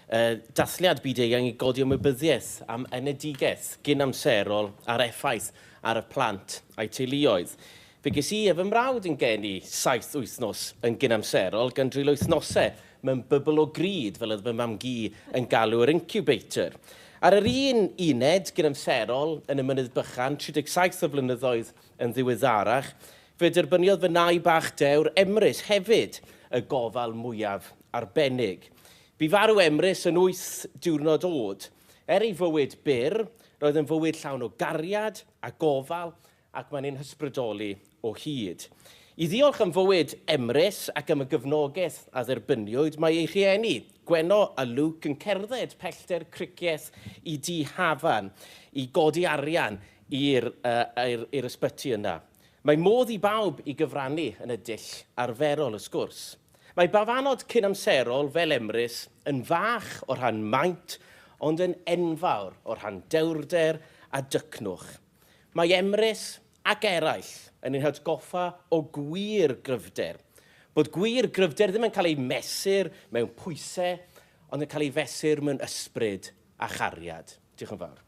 Dathliad byd-eang i godi ymwybyddiaeth am enedigaeth gynamserol a'r effaith ar y plant a'u teuluoedd. Fe ges i a fy mrawd yn geni saith wythnos yn gynamserol, gan dreulio wythnosau mewn bybl o grud, fel oedd fy mam-gu yn galw yr incubator. Ar yr un uned gynamserol yn y Mynydd Bychan, 37 o flynyddoedd yn ddiweddarach, fe derbyniodd fy nai bach dewr Emrys hefyd y gofal mwyaf arbennig. Bu farw Emrys yn wyth diwrnod oed. Er ei fywyd byr, roedd yn fywyd llawn o gariad a gofal ac mae'n ein hysbrydoli o hyd. I ddiolch am fywyd Emrys ac am y gefnogaeth a dderbyniwyd, mae ei rhieni, Gwenno a Luke, yn cerdded pellter Cricieth i Dŷ Hafan i godi arian i'r i'r ysbyty yna. Mae modd i bawb i gyfrannu yn y dull arferol, wrth gwrs. Mae bafanod cynamserol fel Emrys yn fach o rhan maint ond yn enfawr o rhan dewrder a dycnwch. Mae Emrys ac eraill yn ein hatgoffa o gwir gryfder. Bod gwir gryfder ddim yn cael ei mesur mewn pwysau ond yn cael ei fesur mewn ysbryd a chariad. Diolch yn fawr.